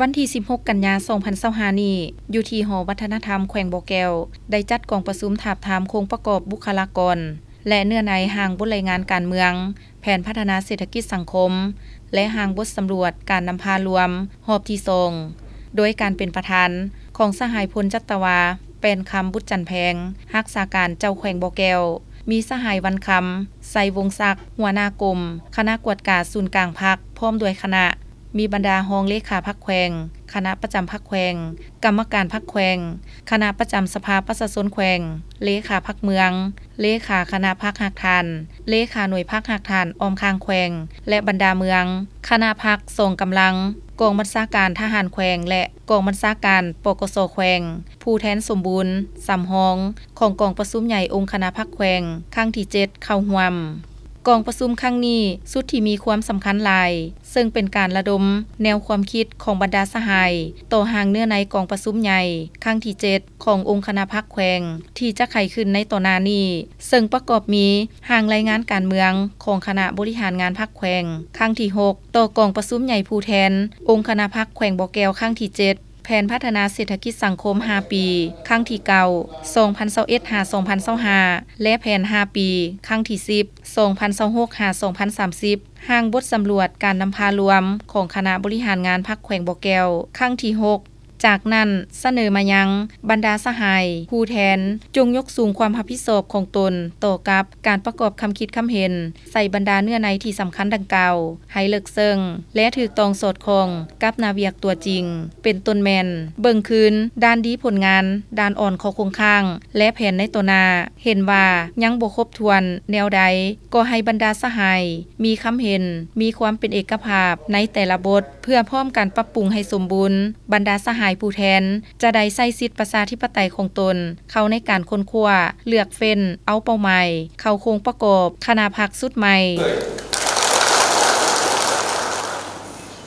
ວັນທີສິບຫົກ ກັນຍາ ສອງພັນຊາວຫ້ານີ້ ຢູ່ທີ່ຫໍວັດທະນະທຳແຂວງບໍ່ແກ້ວ ໄດ້ຈັດກອງປະຊຸມທາບທາມໂຄງປະກອບບຸກຄະລາກອນ ແລະ ເນື້ອໃນຮ່າງບົດລາຍງານການເມືອງ, ແຜນພັດທະນາເສດຖະກິດສັງຄົມ ແລະ ຮ່າງບົດສຳຫຼວດການນຳພາລວມຮອບທີສອງ ໂດຍການເປັນປະທານຂອງສະຫາຍ ພົນຈັດຕະວາ ແປ້ນຄຳ ບຸດຈັນແພງ, ຮັກສາການເຈົ້າແຂວງບໍ່ແກ້ວ, ມີສະຫາຍ ວັນຄຳ ໄຊວົງສັກ ຫົວໜ້າກົມຄະນະກວດກາສູນກາງພັກ ພ້ອມດ້ວຍຄະນະ, ມີບັນດາຮອງເລຂາພັກແຂວງ, ຄະນະປະຈຳພັກແຂວງ, ກຳມະການພັກແຂວງ, ຄະນະປະຈຳສະພາປະຊາຊົນແຂວງ, ເລຂາພັກເມືອງ, ເລຂາຄະນະພັກຮາກຖານ, ເລຂາໜ່ວຍພັກຮາກຖານອ້ອມຂ້າງແຂວງ ແລະ ບັນດາເມືອງ, ຄະນະພັກສອງກຳລັງ, ກອງບັນຊາການທະຫານແຂວງ ແລະ ກອງບັນຊາການ ປກສ ແຂວງ, ຜູ້ແທນສົມບູນ, ສຳຮອງ ຂອງກອງປະຊຸມໃຫຍ່ອົງຄະນະພັກແຂວງຄັ້ງທີເຈັດ ເຂົ້າຮ່ວມ. ກອງປະຊຸມຄັ້ງນີ້ ຊຸດທີ່ມີຄວາມສຳຄັນຫຼາຍ ເຊິ່ງເປັນການລະດົມແນວຄວາມຄິດຂອງບັນດາສະຫາຍ ຕໍ່ຮ່າງເນື້ອໃນກອງປະຊຸມໃຫຍ່ຄັ້ງທີເຈັດ ຂອງອົງຄະນະພັກແຂວງ ທີ່ຈະໄຂຂຶ້ນໃນຕໍ່ໜ້ານີ້, ເຊິ່ງປະກອບມີຮ່າງລາຍງານການເມືອງຂອງຄະນະບໍລິຫານງານພັກແຂວງຄັ້ງທີຫົກ ຕໍ່ກອງປະຊຸມໃຫຍ່ຜູ້ແທນອົງຄະນະພັກແຂວງບໍ່ແກ້ວຄັ້ງທີເຈັດ, ແຜນພັດທະນາເສດຖະກິດສັງຄົມຫ້າປີ ຄັ້ງທີເກົ້າ ສອງພັນຊາວເອັດ ຫາ ສອງພັນຊາວຫ້າ ແລະ ແຜນຫ້າປີ ຄັ້ງທີສິບ ສອງພັນຊາວຫົກ ຫາ ສອງພັນສາມສິບ, ຮ່າງບົດສຳຫຼວດການນຳພາລວມຂອງຄະນະບໍລິຫານງານພັກແຂວງບໍ່ແກ້ວ ຄັ້ງທີຫົກ. ຈາກນັ້ນ ສະເໜີມາຍັງບັນດາສະຫາຍຜູ້ແທນ ຈົ່ງຍົກສູງຄວາມຮັບຜິດຊອບຂອງຕົນຕໍ່ກັບການປະກອບຄຳຄິດຄຳເຫັນ ໃສ່ບັນດາເນື້ອໃນທີ່ສຳຄັນດັ່ງກ່າວໃຫ້ເລິກເຊິ່ງ ແລະ ຖືກຕ້ອງສອດຄ່ອງກັບໜ້າວຽກຕົວຈິງ, ເປັນຕົ້ນແມ່ນ ເບິ່ງຄືນດ້ານດີຜົນງານ, ດ້ານອ່ອນຂໍ້ຄົງຄ້າງ ແລະ ແຜນໃນຕໍ່ໜ້າ. ເຫັນວ່າຍັງບໍ່ຄົບຖ້ວນແນວໃດ ກໍໃຫ້ບັນດາສະຫາຍມີຄຳເຫັນ, ມີຄວາມເປັນເອກະພາບໃນແຕ່ລະບົດ ເພື່ອພ້ອມກັນປັບປຸງໃຫ້ສົມບູນ. ບັນດາສະຫາຍຜູ້ແທນຈະໄດ້ໃຊ້ສິດປະຊາທິປະໄຕຂອງຕົນ ເຂົ້າໃນການຄົ້ນຄວ້າ, ເລືອກເຟ້ນເອົາເປົ້າໝາຍເຂົ້າໂຄງປະກອບຄະນະພັກຊຸດໃໝ່.